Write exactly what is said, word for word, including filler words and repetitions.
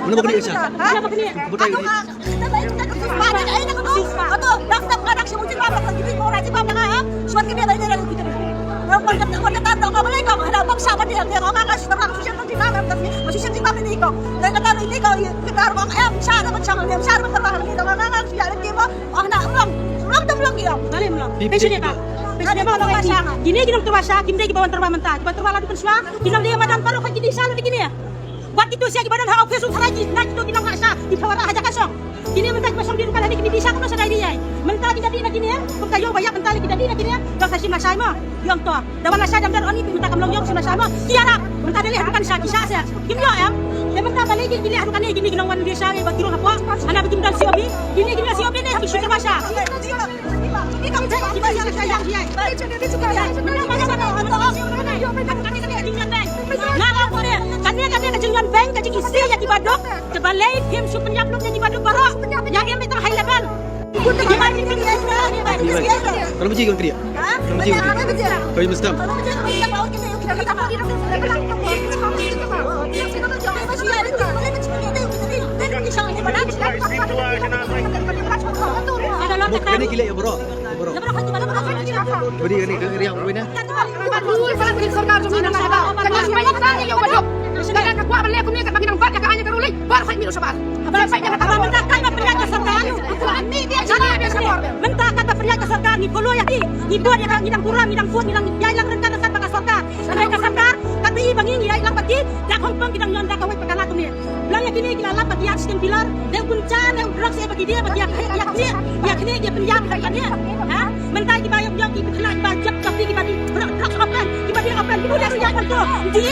Mano ba kane ka sha? Ha? Mano ba kane ka sha? Kine ki nongtyrwa sha, kim dei ki ba wan tyrwa mynta, ki ba tyrwa la dei ban shuwa. Kine, wat kito sha ki ba don ha office u tharai ki, na kito ki nong ha sha, ki tharai ha jaka shong. Kine mynta ki ba shong dien kan ha kine ki sha kumno sha dei dei. Mynta ki dei na kine, kumta ïoh ba ïap mynta ki dei na kine, ïoh sa shim lashai mo. Ïoh to. Da wan lashai dang don oni mynta kam long ïoh shim lashai mo. Ki ïarap, mynta dei leh kan sha ki sha sha. Kim ïoh em. Te mynta ba leh ki leh kan kine ki nong wan dei sha ba ki rong hapoh. Hana ba kim don C O B. Kine kine C O B ne ha ki shu tyrwa sha. Kane kane ka jingïon bank ka jingïohi ïa ki baduk. Te balei phim shu pynïap lut ïa ki baduk baroh. Ïa em tang high level. Kalau biji kan kriya. Kalau biji kan kriya. Kalau biji kan kriya. Kane ki leh ïa baroh. Bari kane ka riang wei na. Mynta katba pynïaid ka sorkar ngi follow ïa ki, ngi bud ïa ka, ngi dang burom, ngi dang bud, ngi dang ïaid lang ryngkat ryngkat bad ka sorkar. Hynrei ka sorkar katba i ba ngi ngi ïaid lang bad ki, da khongpong ki dang ñion da kawei pat ka lad kumne. Lang ïa kine ki la lap bad ki ar sien pilar, dei u pyncha ne u drugs ïa ba ki dei ba ki ïa khlieh ïa khlieh ïa khlieh ïa pynïap ïa kane. Ha? Mynta ki ba ïoh ïoh ki khynnah ki ba jep ka phi ki ba dei drugs open, ki ba dei open, ki ba dei ïa ko. Dei